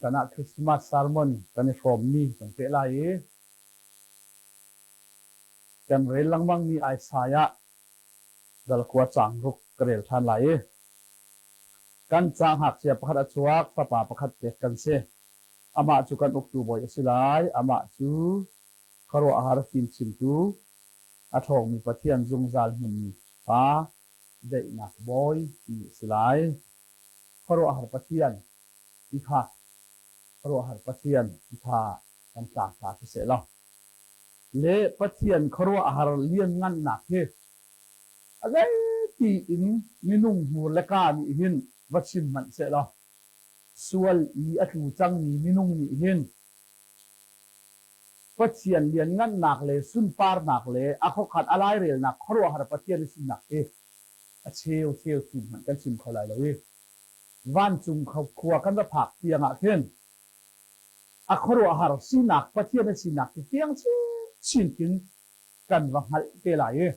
Kan ah Christmas sermon kan i hrawmmi kan peh lai i kan rel lengmangmi Isaiah dal kua caang ruk ka rel ṭhan lai i kan ca ngakchia pakhat a chuak, fapa pakhat pek kan si. Amah cu kan uktu bawi a si lai. Amah cu khuaruahhar fimchimtu, a ṭhawngmi Pathian zungzal hmunmi Pa, daihnak bawi ti a si lai. Khuaruahhar Pathian ti kha khuaruahhar Pathian ti kha kan tlak hna siseh law le Pathian khuaruahhar lianngannak hi a zeiti in minung hmur le kaa nih hin va chim hmanh seh law sual i a tlu cangmi minung nih hin Pathian lianngannak le sunparnak le a khuakhan a lairelnak khuaruahhar Pathian a sinak hi a cheu cheu chim hmanh kan chim kho lai lo i vancung khua kan va phak tiang ah khin a khuaruahhar sinak Pathian a sinak ti tiang chinchin khin kan va hngalh te lai i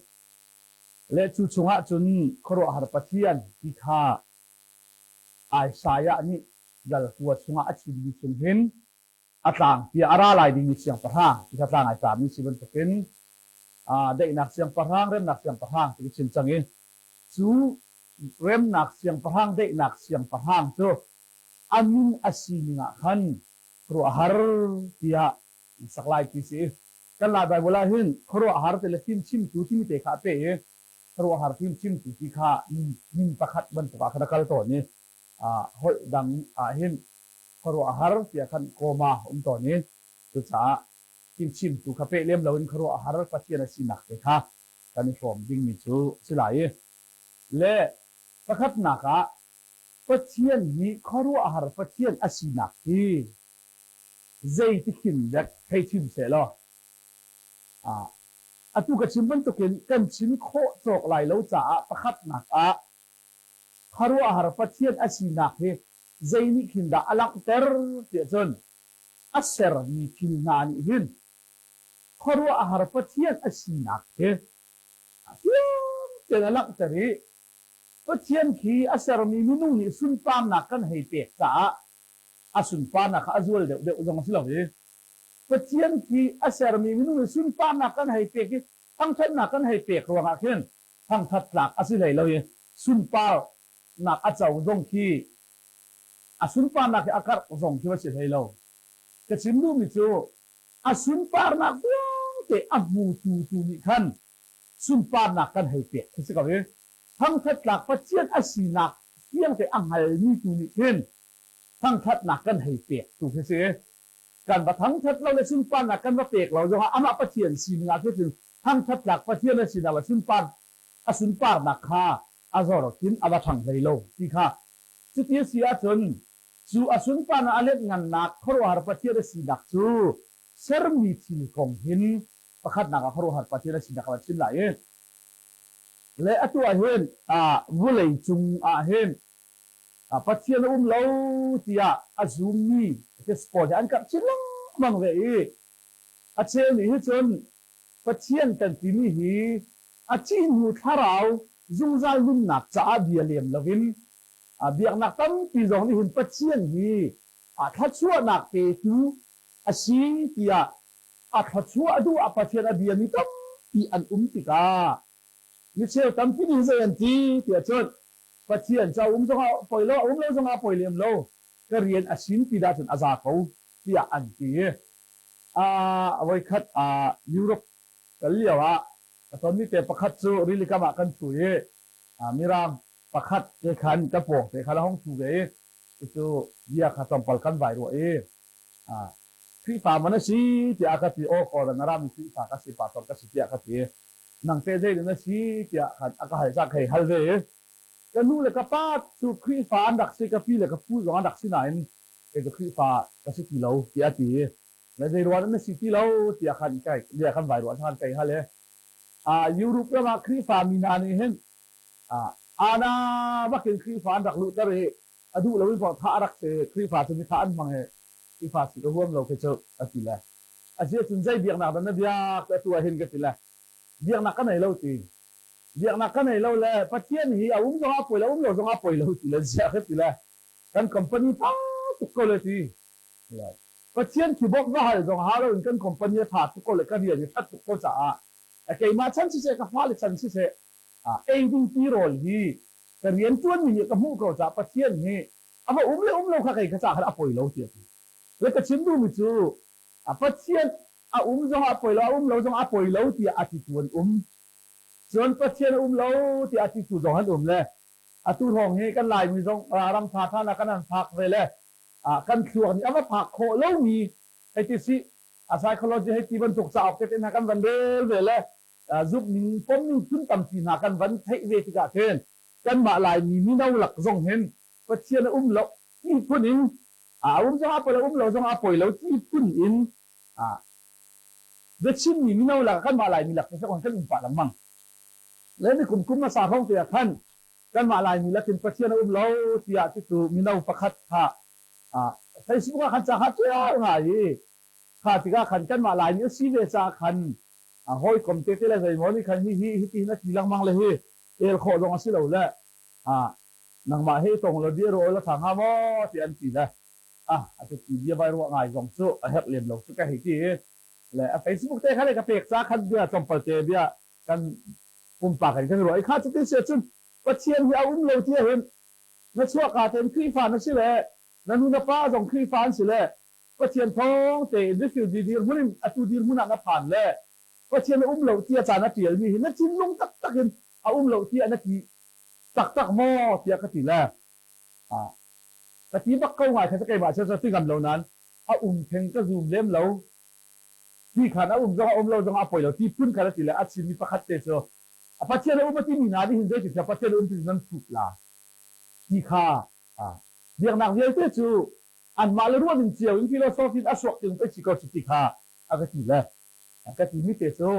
le cu chungah cun khuaruahhar Pathian ti kha Isaiah nih dal kua chungah a chimmi chung hin a tlang tiah a ra lai dingmi siangpahrang ti kha tlang ai tlami si bantukin daihnak siangpahrang, remnak siangpahrang ti ka chim cang i cu remnak siangpahrang, daihnak siangpahrang cu a min a sining ah khan khuaruahhar tiah an sak lai ti si. Kan Lai Baibal ah hin khuaruahhar ti le fimchimtu timi te kha a peh i khuaruahhar fimchimtu ti kha min pakhat bantuk ah khan a kal tawn i holh dang ah hin khuaruahhar tiah khan kawma um tawn i cucaah fimchimtu kha peh lem loin khuaruahhar Pathian a sinak te kha kan i hrawm dingmi cu a si lai i le pakhatnak ah Pathian hi khuaruahhar Pathian a sinak hi zeitikhin dek hei chim seh law atu ka chim bantukin kan chim khawh cawk lai lo caah pakhatnak ah Khuaruahhar Pathian a sinak hi zei nih khin dah a langhter tiah cun a sermi thil hna nih hin khuaruahhar Pathian a sinak hi fiang tein a langhter i Pathian khi a sermi minung nih sunparnak kan hei pek caah a sunparnak kha a zual deuhdeuh zong a si lo i Pathian khi a sermi minung nih sunparnak kan hei pek i thangṭhatnak kan hei pek ruangah khin thangṭhat tlak a si hlei lo i sunparnak a co zong khi a sunparnak hi a karh zong khi va si hlei lo. Ka chim duhmi cu a sunparnak vialte a hmutu tu nih khan sunparnak kan hei pek khi si ko i thangṭhat tlak Pathian a sinak fiangte a hngalmi tu nih khin thangṭhatnak kan hei pek tu khi si. Kan va thangṭhat lo le sunparnak kan va pek lo zongah amah Pathian sining ah khi cun thangṭhat tlak Pathian a sinak le sunpar a sunparnak kha a zor khin a va ṭhang hlei lo ti kha cuti a si ahcun cu a sunparnak a lianhngannak khuaruahhar Pathian a sinak cu sermi thil kong hin pakhatnak ah khuaruahhar Pathian a sinak a van chim lai i le atu ah hin vulei cung ah hin Pathian a um lo tiah a zummi pawl hi an karh chin lengmang ve i a cheu nih hi cun Pathian kan timi hi a thih hnu thlarau zungzal nunnak caah bia lem loin biaknak tampi zong nih hin Pathian hi a thluachuahnak petu a si tiah a thluachuah duh ah Pathian a biami tampi an um tikah micheu tampi nih zei an ti tiah cun Pathian ca um zongah poi lo a um lo zongah poi lem lo ka rian a sin ti dah cun a za ko tiah an ti. Voikhat Europe kal lio ah ka tonmi te pakhat cu rilikam ah kan thu i Mirang pakhat te khan ka pawng te khan a hung thu ve i cucu bia kha tlawmpal kan vai ruah i Khrihfa man a si tiah a ka ti. Aw kaw na rami Khrihfa ka si pastor ka si tiah ka ti. Nang teh zei na si tiah khan a ka hal cang ka hei hal ve i ka nu le ka pa cu Khrihfa an rak si ka pi le ka pu zong an rak si nain kei cu Khrihfa ka si ti lo tiah a ti. Na zei ruah na si ti lo tiah khan kai bia kan vai ruah khan kai hal i Europe ram ah Khrihfa mi hna nih hin ana bakin Khrihfa an rak luhter i a duh lo in thah a rak si Khrihfa cu mi thah an hmang i Khrihfa si ka huam lo khi cu a ti le a si ahcun zei biaknak dah na biak atu ah hin ka ti le biaknak ka nei lo ti biaknak ka nei lo le Pathian hi a um zong ah poi lo um lo zong ah poi lo ti le ziah ka ti le kan company fa tuk ko le ti. Pathian khi bawk va hal zong hau loin kan company a tha tuk ko le ka rian i that tuk ko caah keimah chan siseh ka fale chan siseh ei ding tirawl hi ka rian ṭuanmi nih ka hmuh ko caah Pathian nih a va um le um lo kha kei ka caah khan a poi lo tiah ti. Le ka chim duhmi cu Pathian a um zong a poi lo a um lo zong a poi lo tiah a titu an um. Cun Pathian a um lo tiah a titu zong an um le atu hrawng hi kan Laimi zong ram ṭha ṭha na kan han phak ve le kan thluak nih a va phak khawh lomi hei ti si a psychology hei ti bantuk cauk tete hna kan van rel ve le zumhning pomning phun tampi hna kan van theih ve tikah khin kanmah Laimi mino lak zong hin Pathian a um lo ti phun in a um zong a poi lo um lo zong a poi lo ti phun in biachimmi mino lak kanmah Laimi lak te kan um pah lengmang. Le ni kum kum hmasa hrawng te ah khan kanmah Laimi lakin Pathian a um lo tiah titu mino pakhat kha Facebook ah khan ca kha ṭial ngai i kha tikah khan kanmah Laimi a si ve caah khan hawikom tete le zeimaw nih khan hihi hitihin a ti lengmang le hi el khawh zong a si lo le nangmah he tong lo bia rawl a ṭha hnga maw tiah an ti le ah a ti bia vai ruah ngai zong cu a herh lem lo cu ka hei ti le a Facebook te kha le ka pek ca khan bia tlawmpal te bia kan pumpak in kan ruah i kha cutin si ahcun Pathian hi a um lo ti ahhin na chuahka tein Khrihfa na si le na nu na pa zong Khrihfa an si le Pathian thawng tein refugee dirhmun in atu dirhmun ah na phan le Pathian a um lo tiah ca na ṭialmi hi na thinlung taktak in a um lo tiah na ti taktak maw tiah ka ti le ka ti bak ko ngai kha keimah cu ti ngam lo nain a um theng ka zum lem lo ti khan a um zong a um lo zong a poi lo ti phun khan a ti le a chimmi pakhat te cu a Pathian a um a timi hna nih hin zeitin tiah Pathian a um ti nan thup la ti kha biaknak vialte cu anmah le ruah ning cio in philosophy in a suak ting pei si ko cu ti kha a ka ti le ka timi te cu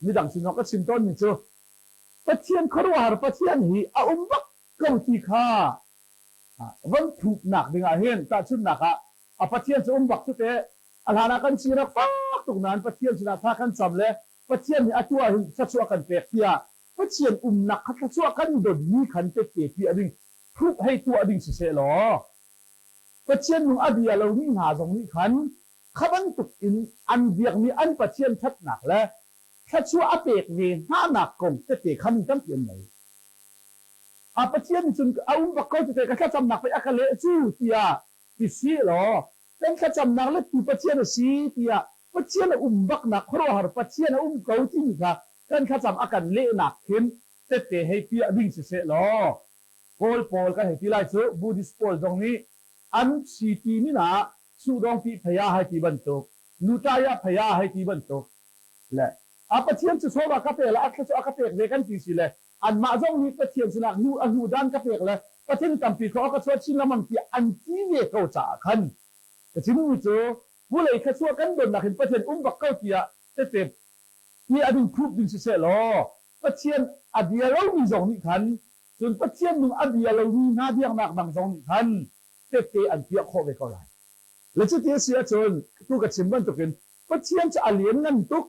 midang sin ka chim tawnmi cu Pathian khuaruahhar Pathian hi a um bak ko ti kha van thupnak dingah hin tahchunhnak ah a Pathian cu um bak cu te a hlan ah kan sinak fak tuk nain Pathian sinah thla kan cam le Pathian nih atu ah hin thluachuah kan pek tiah Pathian umnak kha thluachuah kan donmi khan tette piah ding thup hei tuah ding siseh law Pathian nung a bia lomi hna zong nih khan kha bantuk in an biakmi an Pathian ṭhatnak le thluachuah a pek ve hnanak kong tete kha mi tampi an nei. A Pathian nih cun a um bak ko tete ka thlacamnak pei a ka leh cu tiah ti si law kan thlacamnak lettu Pathian a si tiah Pathian a um baknak khuaruahhar Pathian a um ko timi kha kan thlacam a kan lehnak khin tette hei piah ding siseh law Kawl pawl kan hei ti lai cu Buddhist pawl zong nih an si ti min ah suhdawng pi phaya hai ti bantuk nutaya phaya hai ti bantuk le a Pathian cu sawm a ka pe le a thla cu a ka pek ve kan ti si le anmah zong nih Pathian sinah nu a hnu dan ka pek le Pathian tampi kha ka chuah chin lengmang tiah an ti ve ko caah khan ka chimmi cu vulei thluachuah kan donnak hin Pathian um bak ko tiah tete ti a ding phup ding siseh law Pathian a bia lomi zong nih khan cun Pathian nung a bia lomi hna biaknak dang zong nih khan tete an piah khawh ve ko lai. Le cuti a si ahcun tu ka chim bantukin Pathian cu a lianngan tuk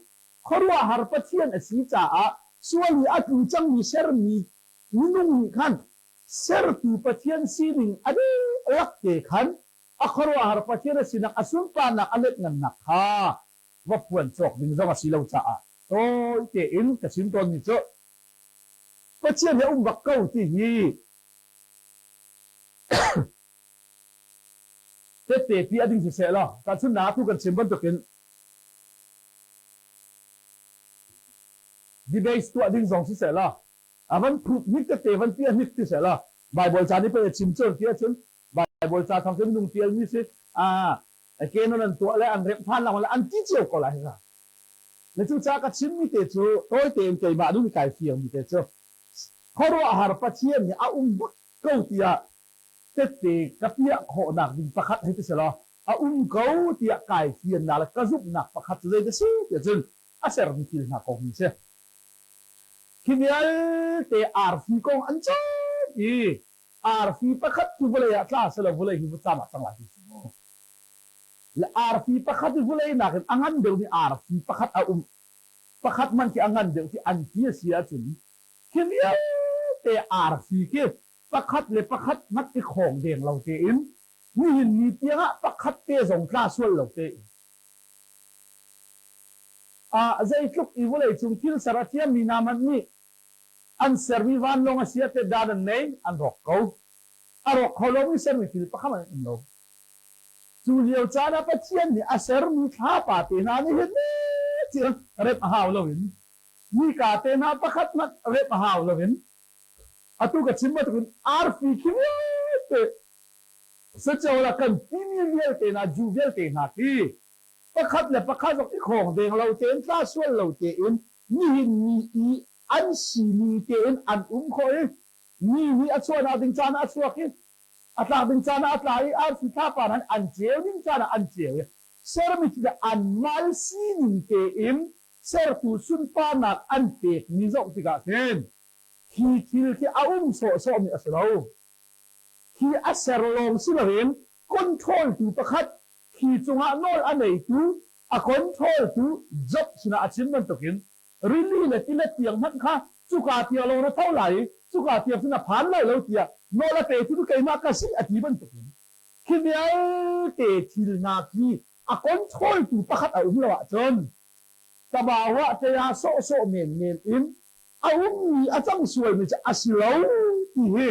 khuaruahhar Pathian a si caah sual hi a tlu cangmi sermi minung nih khan sertu Pathian sining a dihlak te khan a khuaruahhar Pathian a sinak a sunparnak a letngannak kha va phuan cawk ding zong a si lo caah tawi tein ka chim tawnmi cu Pathian he um bak ko ti hi tette pi a ding siseh law tahchunhnak tu kan chim bantukin debate tuah ding zong siseh law a van phup hnik tete van piah hnik ti seh law Bible ca nih pei a chim cun ti ahcun Bible ca thawng cun minung tialmi si a kenon an tuah le an remh than lang le an ti cio ko lai hika le cu ca ka chimmi te cu tawi tein keimah duh kai fiangmi te cu khuaruahhar Pathian nih a um bak ko tiah tette ka piah khawhnak ding pakhat hei ti selaw a um ko tiah kai fiannak le ka zumhnak pakhat cu zei da si tiah cun a sermi thil hna kong hi si. Hi vialte arfi kong an caan i arfi pakhat cu vawlei ah tla selaw vawlei hi vutcam ah cang lai ti cu. Le arfi pakhat i vawlei nakin a ngan deuhmi arfi pakhat a um pakhat hmanh khi a ngan deuh ti an ti a si ahcun khi vialte arfi khi pakhat le pakhat hmanh i khawng deng lo tein. Nihin ni tiangah pakhat te zong tla sual lo tein ah zeitluk i vawleicung thil ser a thiammi hna hmanh nih an sermi vanlawng a si ah teh dan an nei, an rawk ko. A rawk kho lomi sermi thil pakhat an um lo. Cu lio caan ah Pathian nih a sermi thlapa te hna nih hin tiang remh a hau loin nika te hna pakhat hmanh remh a hau loin atu ka chim bantukin arfi khi vialte sacola kan timi vialte hna Jew vialte hna khi pakhat le pakhat zong i khawng deng lo tein tla sual lo tein nihin ni i an sining tein an um khawh i ni nih a chuahnak ding caan ah a chuak i a tlak ding caan ah a tla i arfi thlapa hna an ceu ding caan ah an ceu i sermi thil an mal sining tein sertu sunparnak an pekmi zoh tikah khin hi thil khi a um sawhsawhmi a si lo. Hi a ser lawng si loin control tu pakhat hi cungah nawl a neitu a control tu Job sinah a chim bantukin rili le tilet tiang hmanh kha cuka tiang lawng na tho lai i cuka tiang cun na phan lai lo tiah nawl a petu cu keimah ka si a ti bantukin khi vialte thil hna khi a control tu pakhat a um lo ahcun tabauah tea sawhsawh menmen in a ummi a cang sualmi cu a si lo ti hi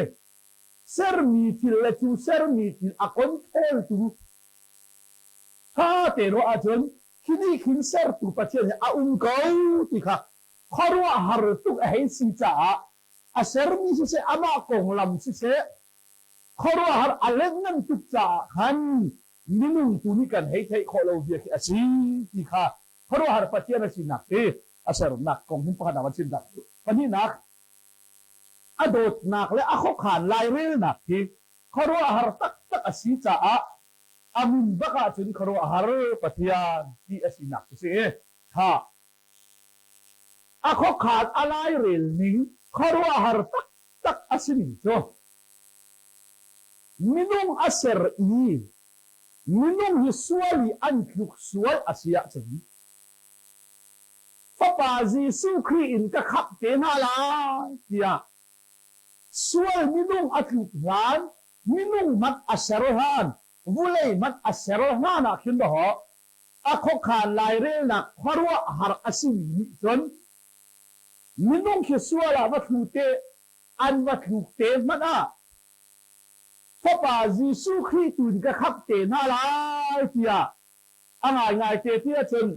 sermi thil le cu sermi thil a control tu ṭha te ruah ahcun khi nih khin sertu Pathian hi a um ko ti kha khuaruahhar tuk a hei si caah a sermi siseh amah konglam siseh khuaruahhar a lengngan tuk caah khan minung tu nih kan hei theih khawh lo bia khi a si ti kha khuaruahhar Pathian a sinak hi a sernak kong hin pakhat ah van chim dah. Pahnihnak, a dawtnak le a khuakhan lairelnak hi khuaruahhar taktak a si caah a min bak ahcun khuaruahhar Pathian ti a sinak cu si. Tha. A khuakhan a lairel ning khuaruahhar taktak a si ning cu minung a ser i minung hi sual i an tluk sual a si ahcun Fapa Jesuh Khrih in ka khamh te hna lai tiah sual minung a tluk hlan minung hmanh a ser hlan vulei hmanh a ser hlan ah khin dawh a khuakhan lairelnak khuaruahhar a simi nih cun minung khi sual ah va thlu te an va thluk te hmanh ah Fapa Jesuh Khrih tu in ka khamh te hna lai tiah a ngaingai te ti ahcun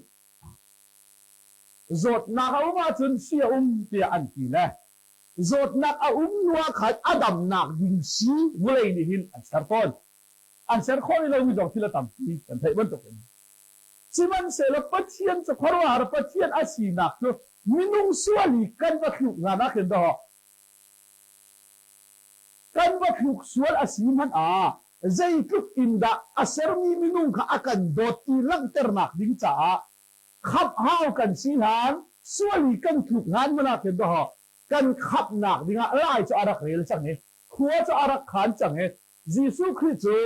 zawtnak a um ahcun si a um tiah an ti le zawtnak a um hnu ah khan a damnak ding si vulei nih hin an ser tawn. An ser khawh rih lomi zong thil a tampi kan theih bantukin. Sihmanhsehlaw Pathian cu khuaruahhar Pathian a sinak cu minung sual i kan va thluk hlan ah khin dawh kan va thluk sual a si hmanh ah zeitluk in dah a sermi minung kha a kan dawt ti langhternak ding caah khamh hau kan si hlan sual i kan tluk hlan hmanh ah khin dawh kan khamhnak dingah lai cu a rak rel cang i khua cu a rak khan cang i Jesuh Khrih cu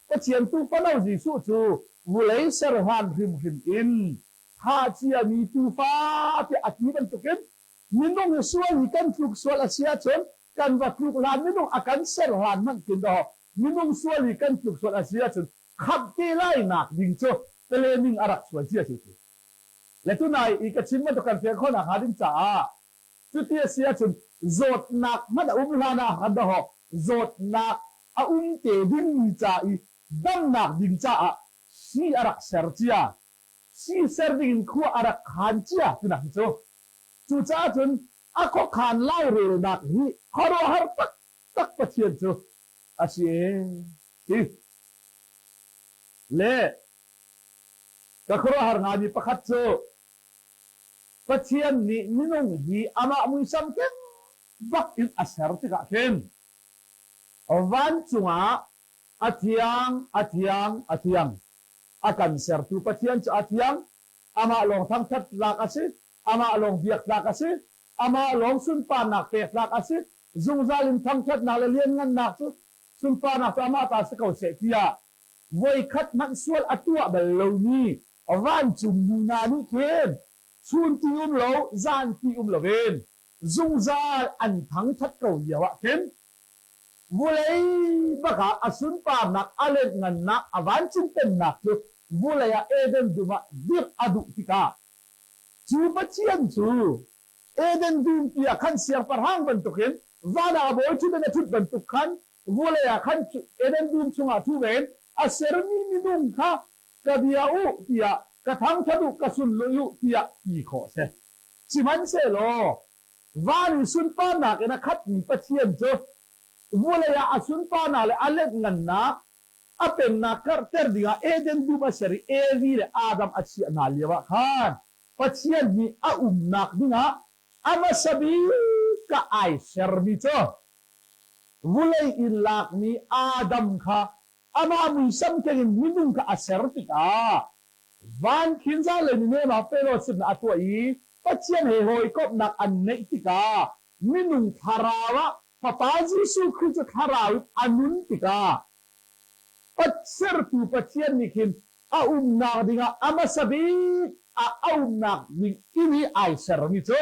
Pathian tuufano Jesuh cu vulei ser hlan hrimhrim in thah ciami tuufa tiah a ti bantukin minung hi sual hi kan tluk sual a si ahcun kan va tluk hlan minung a kan ser hlan hmanh khin dawh minung sual hi kan tluk sual a si ahcun khamh te lainak ding cu pelening a rak sual cia cu le tunai i ka chim bantuk kan fian khawhnak hnga ding caah cuti a si ahcun zawtnak hmanh a um hlan ah khan dawh zawtnak a um te dingmi ca i damnak ding caah si a rak ser cia si ser ding in khua a rak khan cia tinak hi cu cucaah cun a khuakhan lairelnak hi khuaruahhar taktak Pathian cu a si ti le ka khuaruahhar ngaimi pakhat cu Pathian nih minung hi amah muisam keng bak in a ser tikah khin vancung ah a thiang a thiang a thiang a kan sertu Pathian cu a thiang amah lawng thangthat tlak a si amah lawng biak tlak a si amah lawng sunparnak pek tlak a si zungzal in thangthatnak le lianngannak cu sunparnak cu amah ta si ko seh tiah voikhat hmanh sual a tuah bal lomi vancung nu hna nih khin chun ti um lo zan ti um loin zungzal an thangthat ko lio ah khin. Vulei bak ah a sunparnak, a lenhngannak, a vancung pennak cu vulei ah Eden dum ah dirh a duh tikah cu Pathian cu Eden dumpi ah khan siangpahrang bantukin van ah a bawi ṭhut in a ṭhut bantuk khan vulei ah khan Eden dum chungah ṭhu ve in a sermi minung kha ka bia u tiah ka thangṭhat u, ka sunlawih u tiah ti khawh a si. Sihmanhsehlaw van i sunparnak in a khatmi Pathian cu vulei ah a sunparnak le a lenhngannak a pennak karhter dingah Eden dum a ser i Evi le Adam a chiah hna lioah khan Pathian nih a umnak dingah a hmasa bik ah ai sermi cu vulei in lakmi Adam kha amah muisam keng in minung kha a ser tikah van khin zanlei ni nem ah fellowship a tuah i Pathian he hawikomhnak an neih tikah minung thlarau ah Fapa Jesuh Khrih cu thlarau in a nun tikah sertu Pathian nih khin a umnak dingah a hmasa bik ah a umnak ding inn i ai sermi cu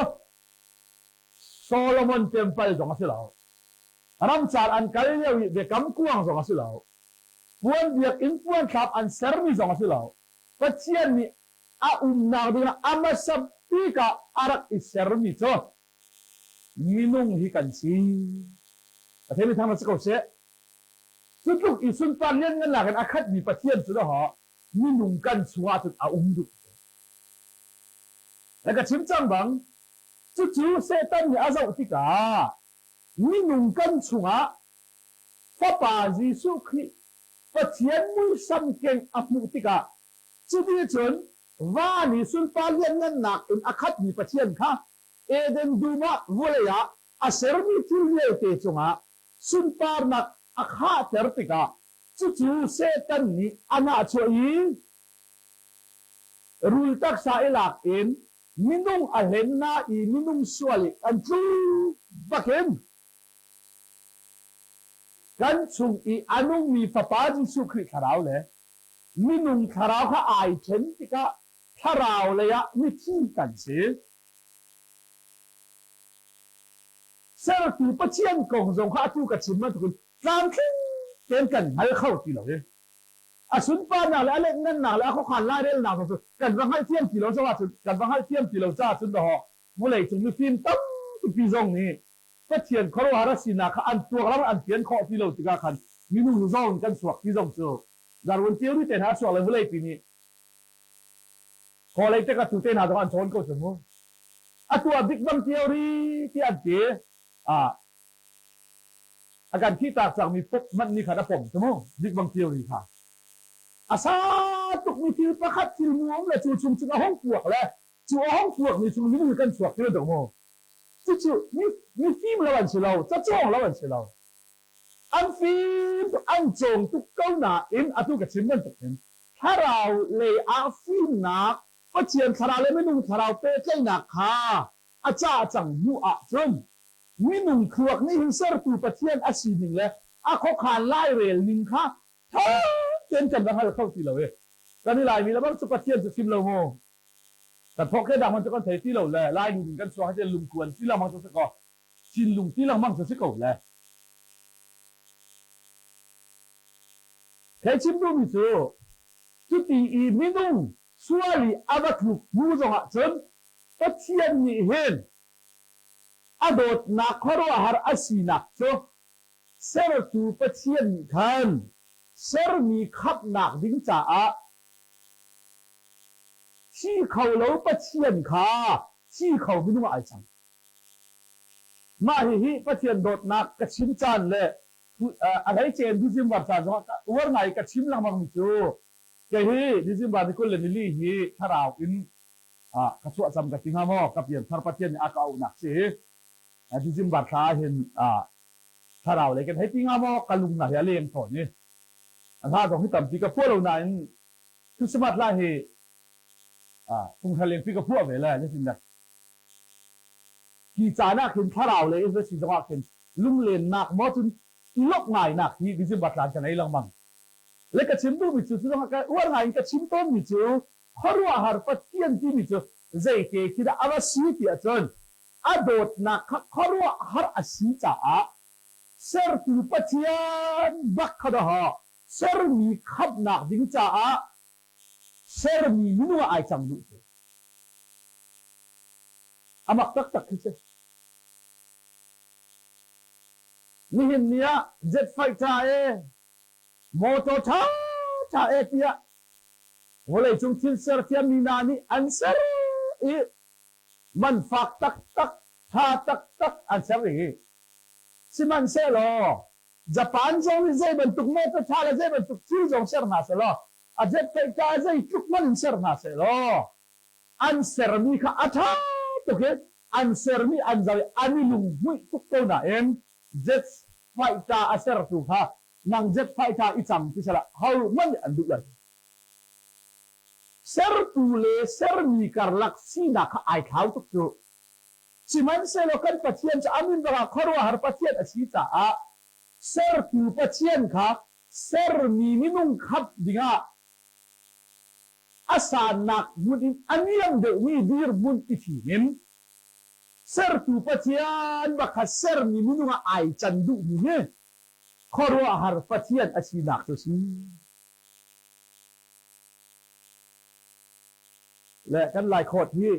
Solomon Temple zong a si lo. Ramcar an kal lio i biakam kuang zong a si lo. Puan biakinn puanthlap an sermi zong a si lo. Pathian nih a umnak dingah a hmasa bik ah a rak i sermi cu minung hi kan si. A theimi thang na si ko seh. Cu tluk i sunpar lianngannak in a khatmi Pathian cu dawh minung kan chungah cun a um duh. Na ka chim cang bang, cucu Satan nih a zoh tikah minung kan chungah Fapa Jesuh Khrih Pathian muisam keng a hmuh tikah cuti cun van i sunpar lianngannak in a khatmi Pathian kha Eden dum ah vawlei ah a sermi thil vialte cungah sunparnak a khahter tikah cucu Satan nih a nahchuah i rul taksa i lak in minung a hlen hna i minung sual i an tlu bakin kan chung i a nungmi Fapa Jesuh Khrih thlarau le minung thlarau kha ai ṭhen tikah thlarau lei ah mithi kan si. Sertu Pathian kong zong kha atu ka chim bantukin tlamtling tein kan hngal kho ti lo i a sunparnak le a lengngannak le a khuakhan lairelnak cu kan va hngalhthiam ti lo caah cun kan va hngalhthiam ti lo caah cun dawh vawlei cung mifim tampi zong nih Pathian khuaruahhar a sinak kha an tuak ram an pian khawh ti lo tikah khan minung zong kan chuak ti zong cu Darwin theory te hna a chuak le vawlei pi nih kawlei te ka tu te hna zong an cawn ko cu mu atu ah Big Bang theory ti an ti ah A kan thihtak cangmi pop hmanh nih khan a pom cu mu Big Bang Theory kha. A sa tukmi thil pakhat thil muam le cu chung cun a hung puak le cu a hung puakmi chung minung kan chuak ti lo mu. Cucu mifim lo an si lo, cacawng lo an si lo. An fim tuk, an cawng tuk ko nain atu ka chim bantuk hin thlarau lei ah fimnak, Pathian thlarau le minung thlarau pehtlaihnak kha a cah cang hnu ahcun minung thluak nih hin sertu Pathian a sining le a khuakhan lairel ning kha ṭha tein kan va hngal kho ti lo i kan i Laimi le bang cu Pathian cu chim lo mu kan thawk ke dang man cu kan thei ti lo le Laimi ding kan chuak hi lungkuan ti lengmang cu si ko thinlung ti lengmang cu si ko le Thei chim duhmi cu cuti i minung sual i a va tluk hnu zongah cun Pathian nih hin a dawtnak khuaruahhar a sinak cu sertu Pathian nih khan sermi khamhnak ding caah thi kho lo Pathian kha thi kho minung ah ai cang. Mah hihi Pathian dawtnak ka chim caan le a hleice in December caan zongah uar ngai ka chim lengmang mi cu kei hi December ni 24 hi thlarau in ka chuah cam ka ti hnga maw ka pianthar Pathian nih a ka auhnak si hi December thla ah hin thlarau lei kan hei ti hnga maw ka lung na hi a leng tawn i hla zong hi tampi ka phuah lo nain Christmas hla hi phunghra lengpi ka phuah ve le zeitindah hi caan ah khin thlarau lei in si zongah khin lunglennak maw cun lawmh ngainak hi December thla ka nei lengmang le ka chim duhmi cu cu zongah ka uar ngai in ka chim tawnmi cu khuaruahhar Pathian timi cu zeite khi dah a va si ti ahcun a dawtnak kha khuaruahhar a si caah Sertu Pathian bak kha dah sermi khamhnak ding caah sermi minung ah ai cang duh cu. A mak taktak khi si. Nihin ni ah jet fighter e, motor ṭha ṭha e tiah vawleicung thil serthiammi hna nih an ser i man fak taktak, ṭha taktak an ser i sihmanhsehlaw Japan zong nih zei bantuk motor ṭha le zei bantuk thil zong ser hna sehlaw a jet fighter zeitluk hmanh in ser hna sehlaw an sermi kha a ṭha tuk i an sermi an zoh i an i lunghmuih tuk ko nain jet fighter a sertu kha nang jet fighter i cang ti sehla hohmanh nih an duh lai. Sertu le sermi karlak sinak kha ai thlau tuk cu. Sihmanhsehlaw kan Pathian cu a min bangah khuaruahhar Pathian a si caah sertu Pathian kha sermi minung khamh dingah a sannak hmun in a niam deuhmi dirhmun i fim in sertu Pathian bak kha sermi minung ah ai can duhmi hi khuaruahhar Pathian a sinak cu a si. Le kan Laikhawt hi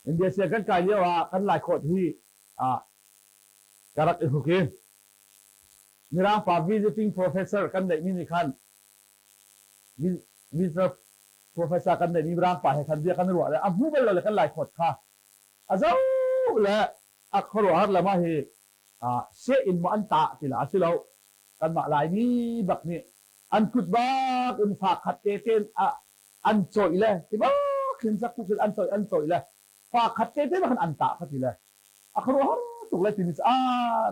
India sia kan kai lio ah kan Laikhawt hi ka rak i hruk i Mirang pa visiting professor kan neihmi nih khan visitor professor kan neihmi Mirang pa he khan bia kan ruah le a hmu bal lo le kan Laikhawt kha a zoh le a khuaruahhar le mah hi seh in maw an tah ti la a si lo kanmah Laimi bak nih an kut bak in fa khat te tein an cawih le ti bak khin sak tuk an cawih an cawih le fa khat te te bak an tah kha ti le a khuaruahhar tuk le timi a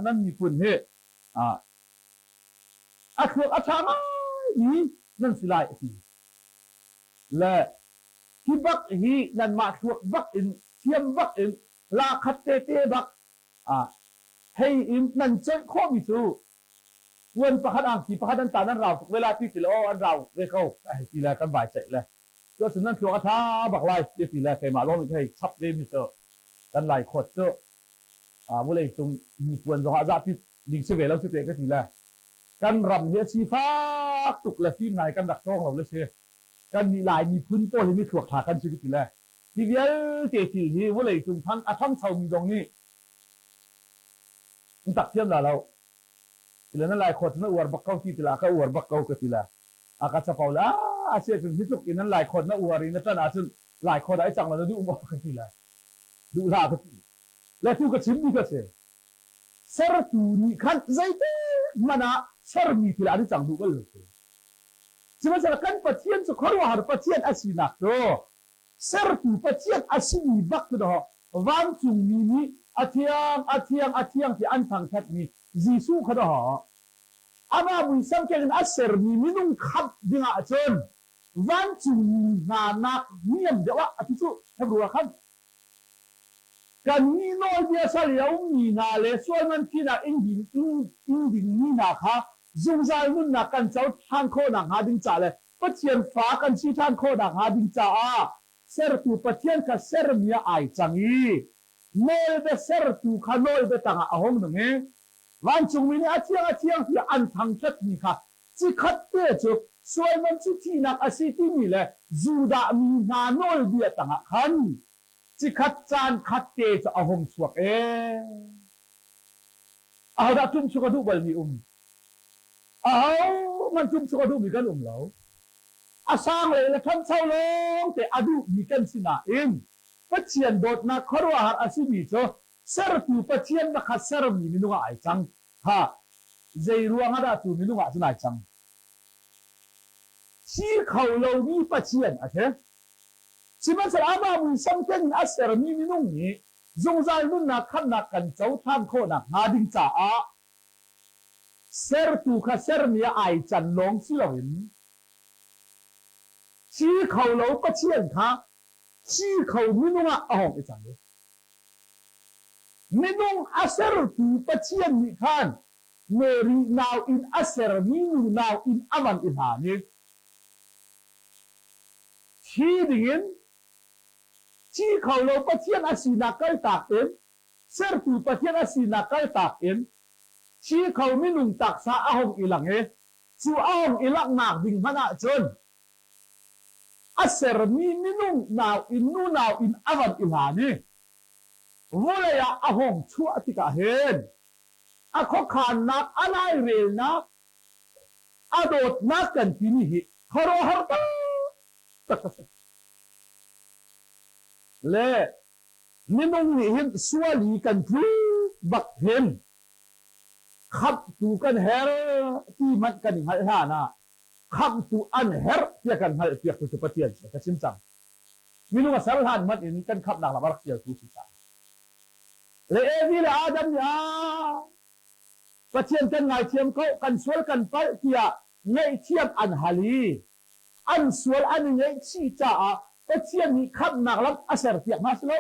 nan miphun hi a thluak a ṭha ngai nan si lai a ti le hi bak hi nanmah thluak bak in thiam bak in la khat te te bak hei in nan coih khawhmi cu puan pakhat angki pakhat an tan an rau tuk ve la ti ti le aw an rau ve ko hei ti le kan vai ceih le cuacun nan thluak a ṭha bak lai ti ti le keimah lawng nih hei chap ve mi cu kan lai khawt cu vawlei cung mi puan zong ah zahpi ding si ve lo cu te ka ti le kan ram hi a sifak tuk le fim ngai kan rak cawng lo le si kan nih Lai miphun pawl hi mi thluak ṭha kan si ka ti le hi vialte thil hi vawlei cung thang a ṭhangchomi zong nih an tak thiam la lo. Tile na lai khawt na uar bak ko ti tila ka uar bak ko ka ti la. A ka capo la a si ahcun hi tluk in nan lai khawt na uar i na ṭan ahcun lai khawt ah i cang la na duh maw ka ti la. Duh hlah ka ti. Le tu ka chim mi ka si. Sertu nih khan zeitik hmanh ah sermi thil ah an i cang duh bal lo. Sihmanhsehlaw kan Pathian cu khuaruahhar Pathian a sinak cu sertu Pathian a simi bak cu dawh vancungmi nih a thiang, a thiang, a thiang ti an thangṭhatmi Jesuh kha dawh amah muisam keng in a sermi minung khamh dingah cun vancungmi hna nak niam deuh ah a ti cu Hebrew ah khan Kannih nawlbia sal i a ummi hna le sualman thinak ing dingmi hna kha zungzal nunnak kan co ṭhan khawh nakhnga ding ca le Pathian fa kan si ṭhan khawh nakhnga ding caah sertu Pathian kha sermi ah ai cang i nawlbia sertu kha nawlbia tangah a hung nung i vancungmi nih a thiang a thiang tiah an thangṭhatmi kha cikhat te cu sualman cu thihnak a si timi le Judah mi hna nawlbia tangah khan cikhat caan khat te cu a hung chuak ee. Ahodah ṭumchuk a duh balmi um? Ahohmanh ṭumchuk a duhmi kan um lo. A sang lei le ṭhancho lawng te a duhmi kan si nain Pathian dawtnak khuaruahhar a simi cu sertu Pathian pakhat sermi minung ah ai cang. Ha, zei ruang ah dah tu minung ah cun ai cang? Thi kho lomi Pathian a si. Sihmanhsehlaw amah muisam keng in a sermi minung nih zungzal nunnak khamhnak kan cohlan khawh nakhnga ding caah sertu kha sermi ah ai can lawng si loin thi kho lo Pathian kha thi kho minung ah a hong i cang. Minung a sertu Pathian nih khan Mary nau in a sermi nu nau in a van i hlan i thi dingin thi kho lo Pathian a sinak kaltak in sertu Pathian a sinak kaltak in Thi kho minung taksa a hung i lang i cu a hung i langhnak ding hmanh ahcun a sermi minung nau in nu nau in a van i hlan i vawlei ah a hung chuah tikah hin a khuakhannak a lairelnak a dawtnak kan timi hi khuaruahhar taktak a si. Le minung nih hin sual i kan tlu bak hin khamhtu kan her ti hmanh kan i hngalh hlan ah khamhtu an herh tiah kan hngalh piaktu cu Pathian si ka chim cang. Minung a ser hlan hmanh in kan khamhnak lam a rak sialtu si caah. Le Evi le Adam nih ah Pathian kan ngaithiam ko, kan sual kan palh tiah ngaihthiam an hal i an sual an i ngaihchih caah Pathian nih khamhnak lam a serpiak hna si lo.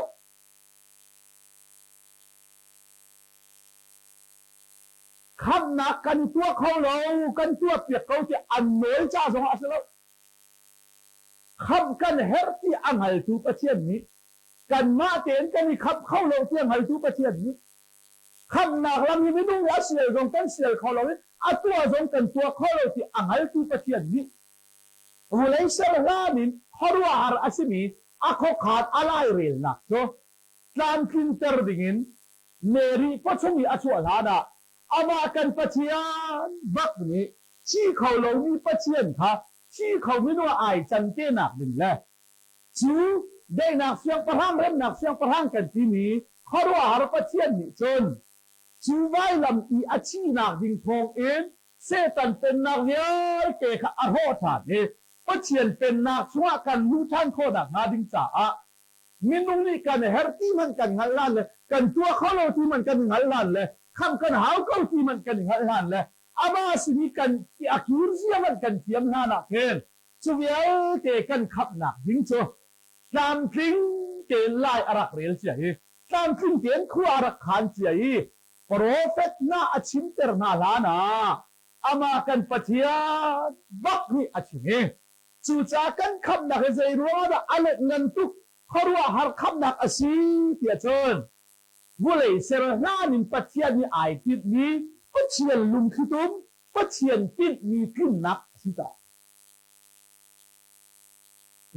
Khamhnak kan tuah kho lo, kan tuahpiak ko tiah an nawl ca zongah a si lo. Khamh kan herh ti a hngaltu Pathian nih kanmah tein kan i khamh kho lo ti a hngaltu Pathian nih khamhnak lam hi minung nih a sial zong kan sial kho lo i a tuah zong kan tuah kho lo ti a hngaltu Pathian nih vulei ser hlan in khuaruahhar a simi a khuakhan a lairelnak cu tlamtlinter dingin Mary pawchung i a chuah hlan ah amah kan Pathian bak nih thi kho lomi Pathian kha thi kho minung ah ai can te nak ding le cu daihnak siangpahrang remnak siangpahrang kan timi khuaruahhar Pathian nih cun cu vailam i a thihnak ding thawng in Satan pennak vialte kha a hrawh ṭhan i Pathian pennak chungah kan luh ṭhan khawh nakhnga ding caah minung nih kan herh ti hmanh kan hngalh hlan le kan tuah kho lo ti hmanh kan i hngalh hlan le khamh kan hau ko ti hmanh kan i hngalh hlan le amah sin i kan a kir zia hmanh kan thiam hlan ah khin cu vialte kan khamhnak ding cu tlamtling tein lai a rak rel cia i tlamtling tein khua a rak khan cia i profet hna a chimter hna hlan ah amah kan Pathian bak nih a chim i cucaah kan khamhnak hi zei ruangah dah a let ngan tuk khuaruahhar khamhnak a si tiah cun vulei ser hlan in Pathian nih ai tinhmi Pathian lungthlitum Pathian tinhmi tlinnak a si caah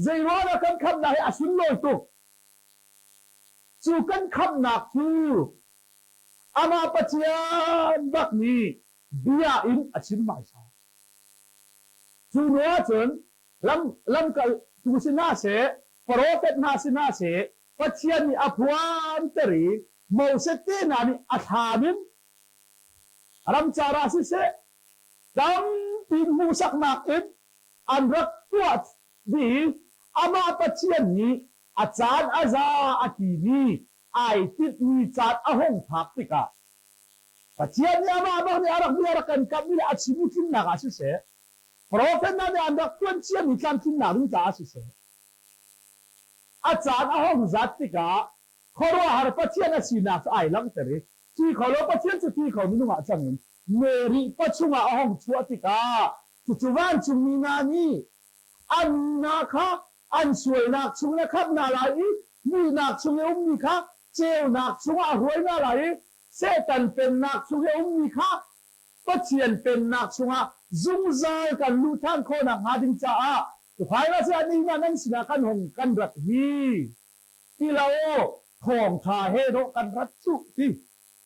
zei ruangah dah kan khamhnak hi a sunlawi tuk cu kan khamhnak cu amah Pathian bak nih bia in a chim hmaisa. Cu hnu ahcun lam lamkaltu si hna seh, profet hna si hna seh, Pathian nih a phuanter i Moses te hna nih a thlam in ramcar ah siseh, tampi hmuhsaknak in an rak tuah dih i amah Pathian nih a caan a za a timi ai tinhmi caan a hung phak tikah Pathian nih amah bak nih a rak bia rak kan kamhmi le a chimmi tlinnak ah siseh, profet hna nih an rak phuan ciami tlamtlinnak ding caah siseh, a caan a hung zat tikah khuaruahhar Pathian a sinak cu ai langhter i thi kho lo Pathian cu thi kho minung ah cang in Mary pachung ah a hung chuah tikah cucu vancungmi hna nih an hna kha an sualnak chung in a khamh hna lai i muihnak chung i ummi kha ceunak chungah a hruai hna lai i Satan pennak chung i a ummi kha Pathian pennak chungah zungzal kan luh ṭhan khawh nakhnga ding caah tukhai si ah ni nan sinah kan hung kan rat hi ti lo thawngṭha he dawh kan rat cuh ti.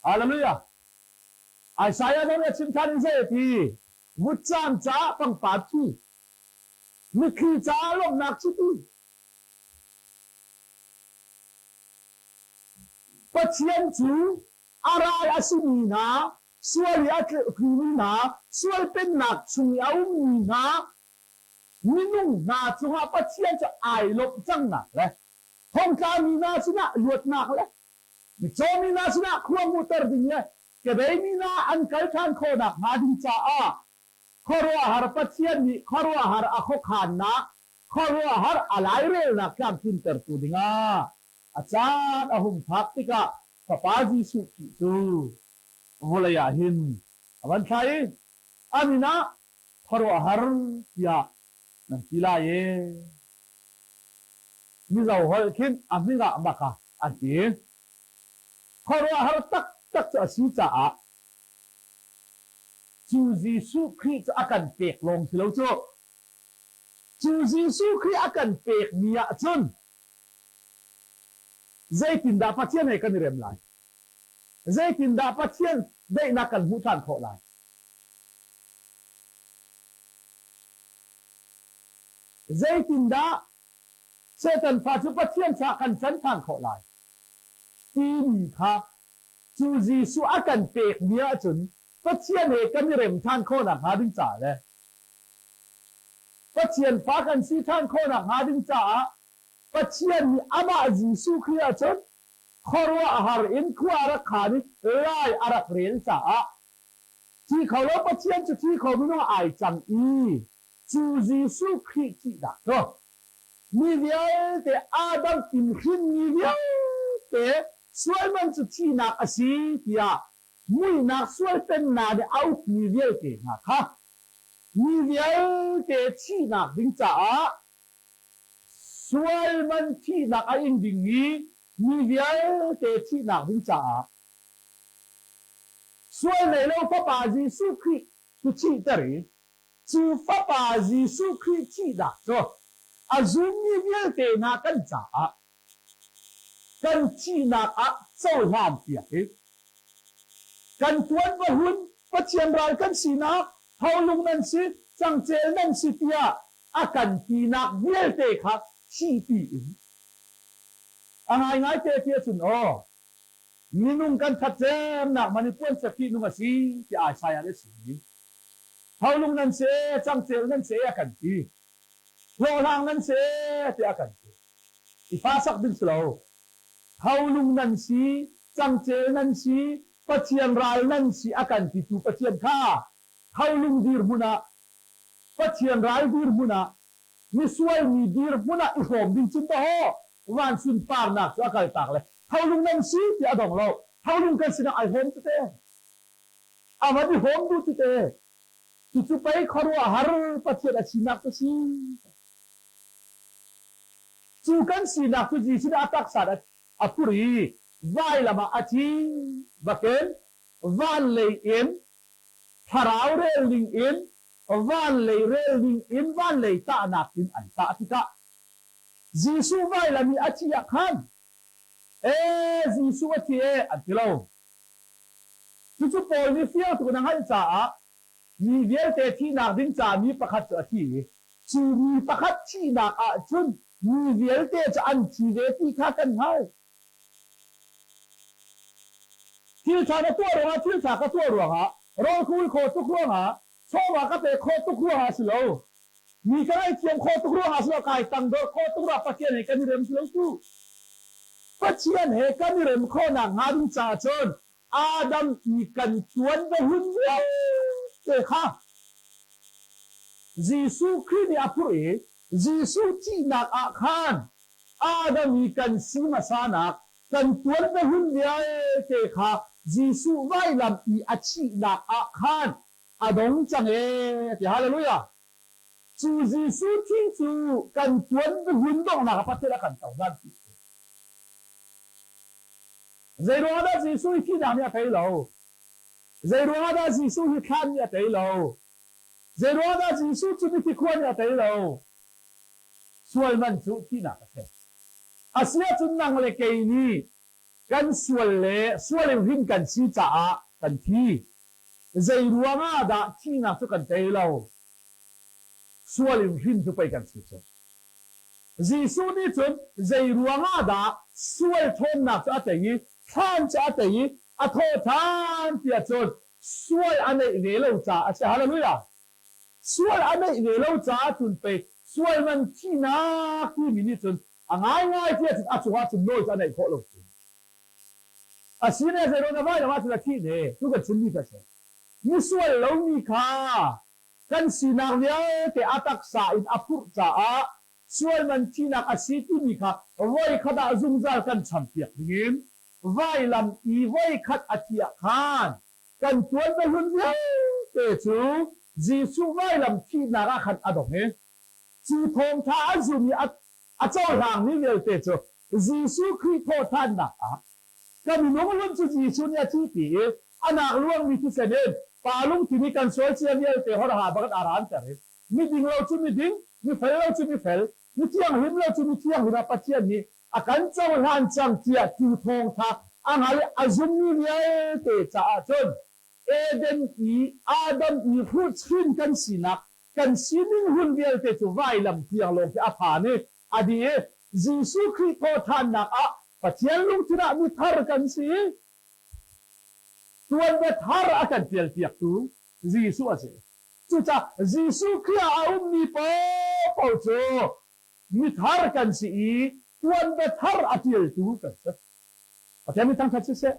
Hallelujah. Isaiah zong nih a chim ṭhan in zei a ti? Vutcam caah pangpar thi Mitthli caah lawmhnak chiti. Pathian cu a ral a simi hna, sual i a tlumi hna, sual pennak chung i a ummi hna, minung hna cungah Pathian cu ai lawmh cangnak le thongtlami hna sinah luatnak le mitcawmi hna sinah khua hmuhter ding le kebeimi hna an kal ṭhan khawhnak hnga ding caah Khuaruahhar Pathian nih khuaruahhar a khuakhannak, khuaruahhar a lairelnak tlamtlintertu dingah a caan a hung phak tikah Fapa Jesuh Khrih cu vawlei ah hin a van thlah i a min ah khuaruahhar tiah nan ti lai e. Mizo holh khin a hming ah maka an ti. Khuaruahhar taktak cu a si caah. Cu Jesuh Khrih cu a kan pek lawng si lo cu. Cu Jesuh Khrih a kan pekmi ahcun zeitindah Pathian he kan i rem lai? Zeitindah Pathian daihnak kan hmuh ṭhan khawh lai? Zeitindah Satan fa cu Pathian fa kan can ṭhan khawh lai? Timi kha cu Jesuh a kan pekmi ahcun Pathian he kan i rem ṭhan khawhnak hnga ding caah le Pathian fa kan si ṭhan khawhnak hnga ding caah Pathian nih amah Jesuh Khrih ahcun khuaruahhar in khua a rak khaan i lai a rak rel caah thi kho lo Pathian cu thi kho minung ai cang i cu Jesuh Khrih thihnak cu mi vialte Adam in hrinmi vialte sualman cu thihnak a si tiah muihnak sual pennak nih a ukmi vialte hna kha mi vialte thihnak ding caah sual man thihnak a ing dingmi mi vialte thihnak ding caah sual nei lo Fapa Jesuh Khrih cu thihter i cu Fapa Jesuh Khrih thihnak cu a zummi vialte hna kan caah kan thihnak ah cohlan piak i kan tuan va hun Pathian ral kan sinak tholung nan si cangcel nan si tiah a kan tinak vialte kha thihpi in a ngaingai te ti ahcun aw minung kan that cemnak man i puan fek nung a si ti Isaiah nih a chim tholung nan si cangcel nan si a kan ti hlawhhlang nan si tiah a kan ti i fa sak ding si lo tholung nan si cangcel nan si Pathian ral nan si a kan titu Pathian kha tholung dirhmun ah Pathian ral dirhmun ah misual mi dirhmun ah i hrawm ding cun dawh van sunparnak cu a kaltak le tholung nan si ti a dong lo. Tholung kan sinah ai hrawm tete, a van i hrawm duh tete. Cucu pei khuaruahhar Pathian a sinak cu si. Cu kan sinak cu Jesuh nih a taksa a phur i vailam ah a thi bakin van lei in thlarau rel ning in van lei rel ning in van lei tahnak in an tah tikah Jesuh vailam i a thi ah khan ee Jesuh a thi ee an ti lo. Cucu Paul nih fiang tuk in a hngalh caah mi vialte thihnak ding ca mi pakhat cu a thi i cu mi pakhat thihnak ah cun mi vialte cu an thi ve ti kha kan hngalh. Thil ṭha na tuah ruangah thil ṭha ka tuah ruangah rawl ka ul khawh tuk ruangah chawva ka pek khawh tuk ruangah a si lo. Mi ka ngaihthiam khawh tuk ruangah a si lo, kai tangdor khawh tuk ruangah Pathian he kan i rem ti lo tu. Pathian he kan i rem khawhnak hnga ding caah cun Adam i kan tuan va hun vialte kha Jesuh Khrih nih a phurh i Jesuh thihnak ah khan Adam i kan si hmasanak kan tuan va hun vialte kha Jesuh vailam i a thihnak ah khan a dong cang ee ti. Hallelujah! Cu Jesuh thi cu kan tuan hun donghnak ah Pathian a kan cohlan ti. Zei ruangah dah Jesuh hi thihnak nih a tei lo? Zei ruangah dah Jesuh hi thlan nih a tei lo? Zei ruangah dah Jesuh cu mithi khua nih a tei lo? Sual man cu thihnak a si. Asiahcun nang le kei nih kan sual le sual in hrin kan si caah kan thi. Zei ruangah dah thihnak cu kan tei lo? Sual in hrin cu pei kan si cu. Jesuh nih cun zei ruangah dah sual ṭhawnnak cu a tei i thlan cu a tei i a thawh ṭhan tiah cun sual a neih ve lo caah a si. Hallelujah! Sual a neih ve lo caah cun pei sual man thihnak timi nih cun a ngaingai tiah cun a cungah cun nawl cu a neih khawh lo. A si ne zeiruang dah vailam ah cun a thih ne? Tu kan chimmi kha a si. Misual lomi kha kan sinak vialte a taksa in a phurh caah sualman thihnak a si timi kha voikhat ah zungzal kan champiak dingin vailam i voikhat a thi ah khan kan tuan va hlun vialte cu Jesuh vailam thihnak ah khan a dong i cu thawngtha a zum i a cohlangmi vialte cu Jesuh Khrih thawhṭhannak ah ka minung hlun cu Jesuh nih a thi ti i a nak luangmi thisen in Pa lungthin hi kan sual cia vialte horha bakat aa ranter i miding lo cu miding, mifel lo cu mifel, mithianghlim lo cu mithianghlim ah Pathian nih a kan cohlan cang tiah tu thawngtha a hngal i a zummi vialte caah cun Eden i Adam i hruhchin kan sinak kan sining hun vialte cu vailam tiang lawng khi a phan i a dih i Jesuh Khrih thawhṭhannak ah Pathian lungthin ah mithar kan si. Tuanbia thar a kan ṭialpiaktu Jesuh a si. Cucaah Jesuh Khrih ah a ummi paohpaoh cu mithar kan si i tuanbia thar a ṭialtu kan si. Pathian mi thangṭhat siseh.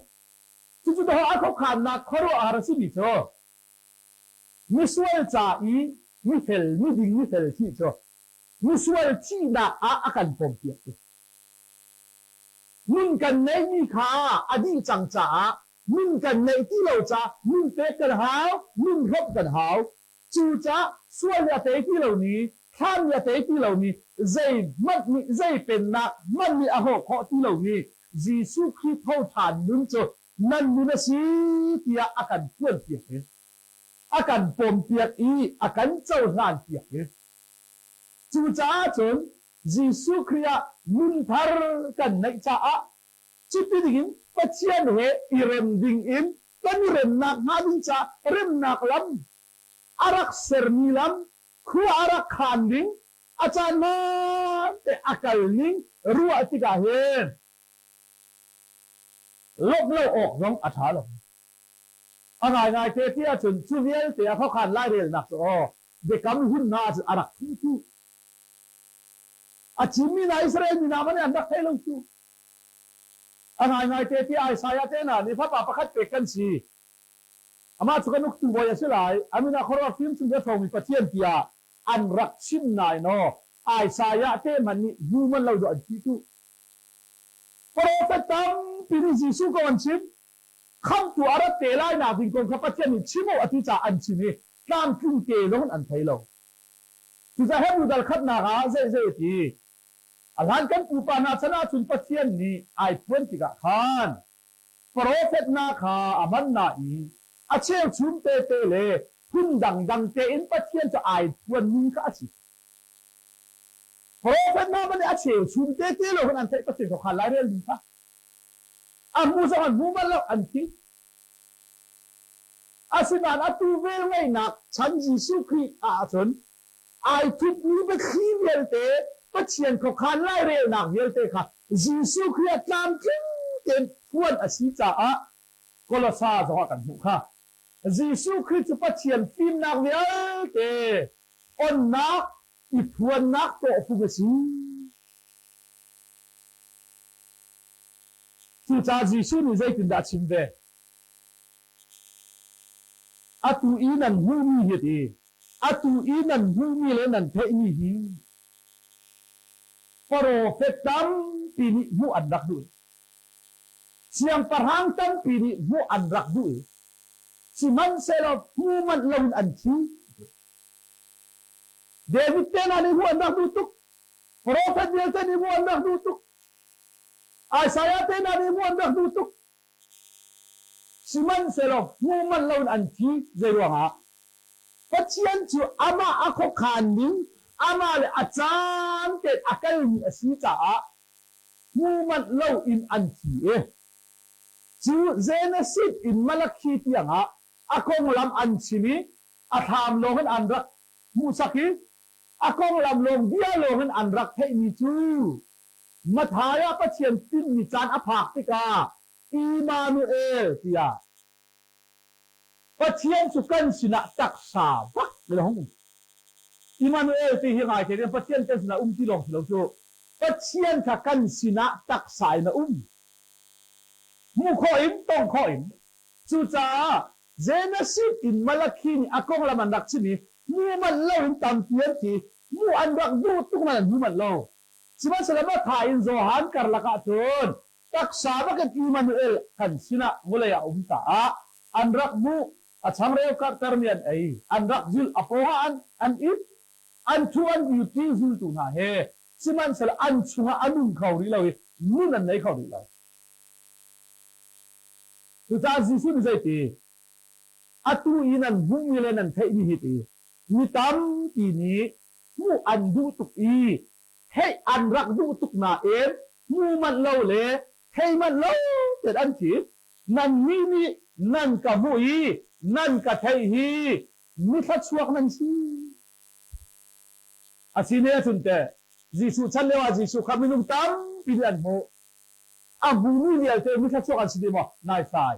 Cucu dawh a khuakhannak khuaruahhar a simi cu misual ca i mifel, miding mifel thih cu misual thihnak ah a kan pawmpiaktu. Nun kan neihmi kha a dih cang caah nun kan neih ti lo caah nun pek kan hau, nun hrawmh kan hau. Cucaah sual nih a tei ti lomi, thlan nih a tei ti lomi, zeihmanh nih zei pennak hmanh nih a hrawh khawh ti lomi Jesuh Khrih tho ṭhan nun cu nan nun a si tiah a kan phuanpiak i a kan pawmpiak i a kan cohlanpiak i cucaah cun Jesuh Khrih ah nun thar kan neih caah cuti dingin Pathian he i rem dingin kan i remnak hnga ding caah remnak lam a rak sermi lam khua a rak khaan ding a caan hmaan te a kal ning ruah tikah hin lawmh lo awk zong a ṭha lo. A ngaingai te ti ahcun cu vialte a khuakhan lairelnak cu aw biakam hun hna ahcun a rak thu cu. A chimmi hna Israel mi hna hmanh nih an rak thei lo cu. A ngaingai te ti Isaiah te hna nih fapa pakhat pek kan si. Amah cu kan uktu bawi a si lai. A min ah khuaruah fim chung a ṭhawngmi Pathian tiah an rak chim nain aw Isaiah te hmanh nih hmu manh lo dawh an thi cu. Profet tampi nih Jesuh kong an chim. Khamhtu a rat te lai nak ding kong kha Pathian nih chim u a ti caah an chim i tlamtling te zong in an thei lo. Cucaah Hebru dal khatnak ah zei zei a ti. A hlan kan pupa hna chan ahcun Pathian nih ai phuan tikah khan profet hna kha a hman hna i a cheuchum tete le phun dangdang tein Pathian cu ai phuan ning kha a si. Profet hna hmanh nih a cheuchum tete lo khan an theih Pathian khuakhan lairel ding kha. A hmu zong an hmu bal lo, an thi. Asinain atu velngeihnak chan Jesuh Khrih ahcun ai thupmi biathli vialte Pathian khuakhan lairelnak vialte kha Jesuh Khrih ah tlamtling tein phuan a si caah Kolosa zongah kan hmuh kha. Jesuh Khrih cu Pathian fimnak vialte onnak i phuannak tawhfung a si. Cucaah Jesuh nih zeitindah a chim ve? Atu i nan hmuhmi hi ti, atu i nan hmuhmi le nan theihmi hi profet tampi nih hmuh an rak duh i siangpahrang tampi nih hmuh an rak duh i sihmanhsehlaw hmu manh loin an thi. David te hna nih hmuh an rak duh tuk. Profet vialte nih hmuh an rak duh tuk. Isaiah te hna nih hmuh an rak duh tuk. Sihmanhsehlaw hmuh manh loin an thi. Zeiruangah? Pathian cu amah a khuakhan ning, amah le a caan tein a kalmi a si caah hmu manh loin an thi i cu Genesis in Malakhi tiangah a konglam an chim i a thlam lawngin an rak hmuhsak i a konglam lawng bia lawngin an rak theihmi cu Matthai ah Pathian tinhmi caan a phak tikah Immanuel tiah Pathian cu kan sinah taksa bak in a hung um. Immanuel ti hi ngai thei Pathian kan sinah um ti lawng si lo cu Pathian kha kan sinah taksa in a um. Hmuh khawh in tong khawh in. Cucaah Genesis in Malakhi nih a konglam an rak chim i hmu manh lo in tampi an ti. Hmuh an rak duh tuk nain an hmu manh lo. Sihmanhsehlaw Matthai in Johan karlak ah cun taksa bakin Immanuel kan sinah vawlei ah um caah an rak hmuh. A changreu karhtermi an ei, an rak zulh, a pawngah an an it, an thu an dir zultu hna he sihmanhsehlaw an chungah a nung kho rih lo i nun an nei kho rih lo. Cucaah Jesuh nih zeiti? Atu i nan hmuhmi le nan theihmi hi ti mi tampi nih hmuh an duh tuk i theih an rak duh tuk nain hmu manh lo le thei manh lo tein an thi. Nannih nih nan ka hmuh i nan ka theih hi mi thluachuak nan si. A si ne ahcun teh Jesuh chan lio ah Jesuh kha minung tampi nih an hmuh. A hmumi vialte mi thluachuak an si dih maw? Naisai.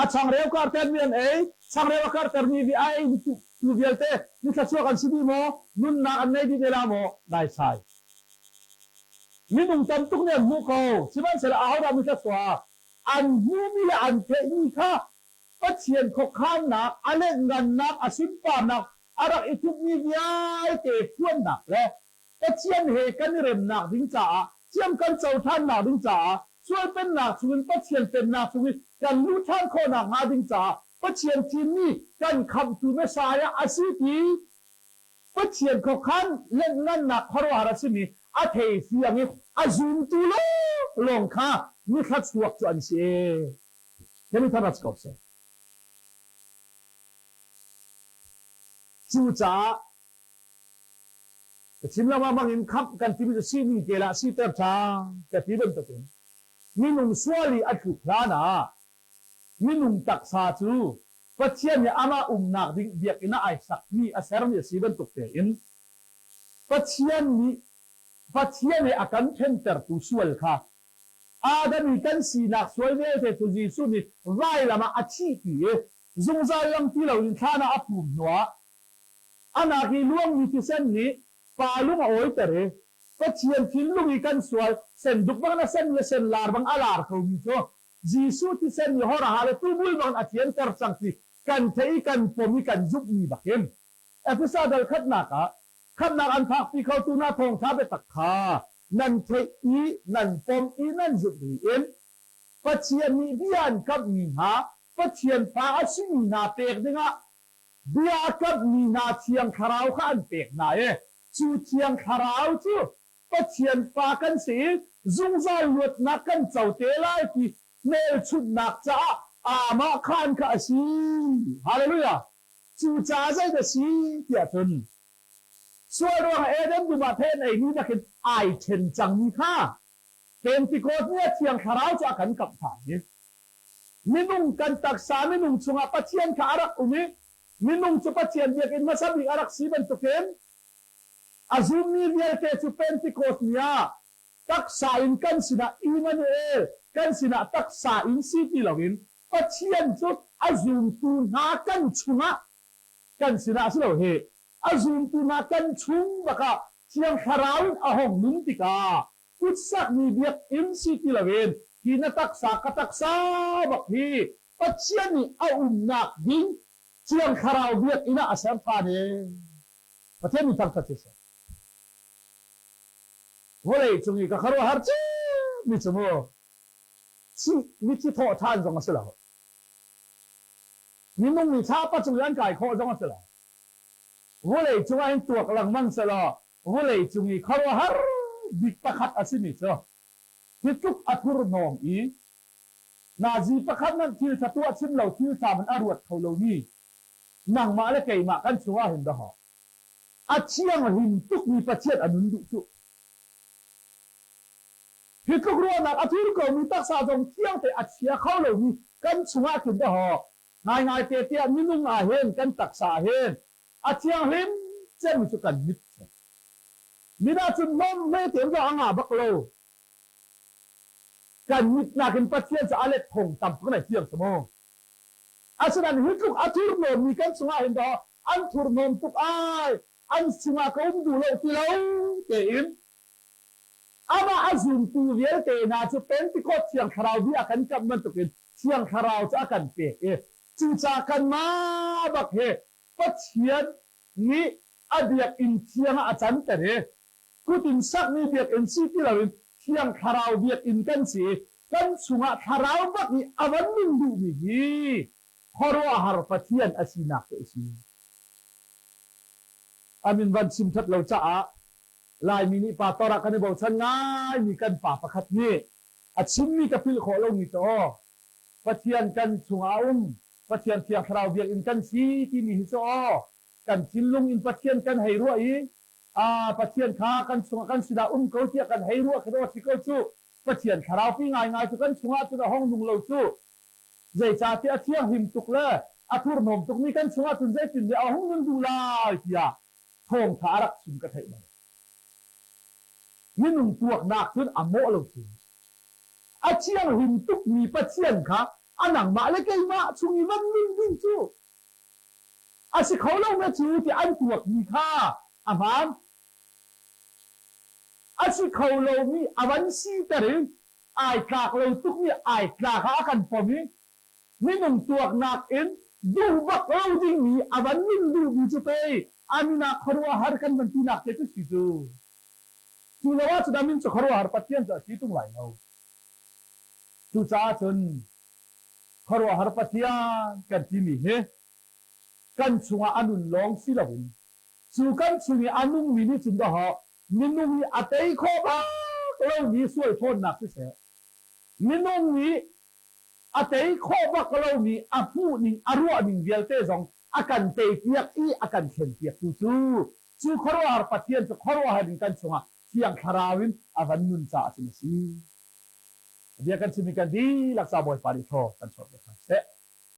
A changreu kartermi an ei, changreu a kartermi vi a ei tu vialte mi thluachuak an si dih maw? Nunnak an ngei dih te la maw? Naisai. Minung tam tuk nih an hmuh ko. Sihmanhsehlaw ahodah mi thluachuak? An hmuhmi le an theihmi kha Pathian khuakhannak, a lengngannak, a sunparnak a rak i thupmi vialte phuannak le Pathian he kan i remnak ding caah, thiam kan co ṭhannak ding caah, sual pennak chungin Pathian pennak chung i kan luh ṭhan khawhnak hnga ding caah Pathian thimmi kan khamhtu Messiah a si ti Pathian khuakhan lengngannak khuaruahhar a simi a thei fiang i a zumtu lawnglawng kha mithla chuak cu an si. Kan i tharat ko seh. Cucaah ka chim lengmang bangin khamh kan timi cu sining te lah siter ṭhan ka ti bantukin minung sual i a tluk hlan ah minung taksa cu Pathian nih amah umnak ding biakinn ah ai sakmi a sermi a si bantuk tein Pathian nih Pathian he a kan ṭhentertu sual kha Adam i kan sinak sual vialte cu Jesuh nih vailam ah a thihpi i zungzal lang ti loin thlan ah a phum hnuah a nak i luangmi thisen nih pa lung a awiter i Pathian thinlung i kan sual senduk bang a sen le senlar bang a lar komi cu Jesuh thisen nih hawrha le tubul bang a thianter cang ti kan theih i kan pom i kan zumhmi bakin Efesa dal khatnak ah khamhnak an phakpi khotu hna thawngṭha biatak kha nan theih i nan pom i nan zumh riin Pathian nih bia an kamhmi hna Pathian fa a simi hna pek dingah bia a kamhmi hna Thiang Thlarau kha an pek hna i cu Thiang Thlarau cu Pathian fa kan si i zungzal luatnak kan co te lai ti hmelchunhnak caah aamah khaan kha a si. Hallelujah! Cucaah zeidah si tiah cun sual ruangah Eden dum ah thei an eimi nakin ai ṭhen cangmi kha Pentecost ni ah Thiang Thlarau cu a kan kamh ṭhan i minung kan taksa minung chungah Pathian kha a rak um i minung cu Pathian biakinn hmasa bik a rak si bantukin a zummi vialte cu Pentecost ni ah taksa in kan sinah Immanuel kan sinah taksa in si ti loin Pathian cu a zumtu hna kan chungah kan sinah si lo hi a zumtu hna kan chung bakah Thiang Thlarau in a hong nun tikah kutsakmi biakinn si ti loin hi na taksa ka taksa bak hi Pathian nih a umnak ding Thiang Thlarau biakinn ah a ser ṭhan i Pathian nih thangṭhat siseh. Vawlei cung i ka khuaruahhar cemmi cu mu mithi thawh ṭhan zong a si lo. Minung nih thlapa cung i an kai khawh zong a si lo. Vawlei cungah hin tuak lengmang selaw vawlei cung i khuaruahhar bik pakhat a simi cu hi tluk a thurhnawm i nazi pakhat hmanh thil ṭha tuah chim lo thil ṭha hmanh a ruat kho lomi nangmah le keimah kan chungah hin dahawh a thianghlim tukmi Pathian a nun duh cuh. Hi tluk ruahnak a thur komi taksa zong thiangte a chia kho lomi kan chungah khin dahawh ngaingai te tiah minung ah hin kan taksa ah hin a thianghlim cemmi cu kan mit si. Mit ahcun hlawm hmete in a ngah bak lo. Kan mit nakin Pathian cu a let thong tam tuk nai thiang cu mu. Asinain hi tluk a thurhnawmmi kan chungah hin dawh an thurhnawm tuk ai an chungah ka um duh lo ti lo tein amah a zumtu vialte hna cu Pentecost Thiang Thlarau bia a kan kamh bantukin Thiang Thlarau cu a kan pek i cucaah kanmah bak hi Pathian nih a biakinn thiang ah a canter i kut in sakmi biakinn si ti loin Thiang Thlarau biakinn kan si i kan chungah Thlarau bak nih a van nun duhmi hi khuaruahhar Pathian a sinak cu a si. A min van chim ṭhat lo caah Laimi nih pastor ah kan i bochan ngaimi kan pa pakhat nih a chimmi ka philh khawh lomi cu aw Pathian kan chungah a um. Pathian Thiang Thlarau biakinn kan si timi hi cu aw kan thinlung in Pathian kan hei ruah i Pathian kha kan chungah kan sinah um ko tiah kan hei ruah khi si ko cu. Pathian Thlarau pi ngaingai cu kan chungah cun a hong nung lo cu. Zeicahtiah a thianghlim tuk le a thurhnawm tukmi kan chungah cun zeitin nih a hung nun duh lai tiah thawngtha a rak chim ka theih bal. Minung tuaknak cun a mawh lo cu. A thianghlim tukmi Pathian kha a nangmah le keimah chung i van nun ding cu a si kho lo na cu ti an tuakmi kha a hmaan. A si kho lomi a van siter i ai tlak lo tukmi ai tlak ah a kan pom i minung tuaknak in duh bak lo dingmi a van nun duhmi cu pei a min ah khuaruahhar kan van tinak te cu si cu. Cu lo ahcun a min cu khuaruahhar Pathian cu a si tung lai lo. Cucaah cun khuaruahhar Pathian kan timi hi kan chungah a nun lawng si loin cu kan chung i a nungmi nih cun dawh minung nih a tei khawh bak lomi sual ṭhawnnak siseh, minung nih a tei khawh bak lomi a hmuhning a ruahning vialte zong a kan teipiak i a kan thlenpiaktu cu cu khuaruahhar Pathian cu khuaruahhar in kan chungah Thiang Thlarau in a van nun caah cun a si. Bia kan chimmi kan dihlak ca Bawipa nih thaw kan chuah piak hna seh.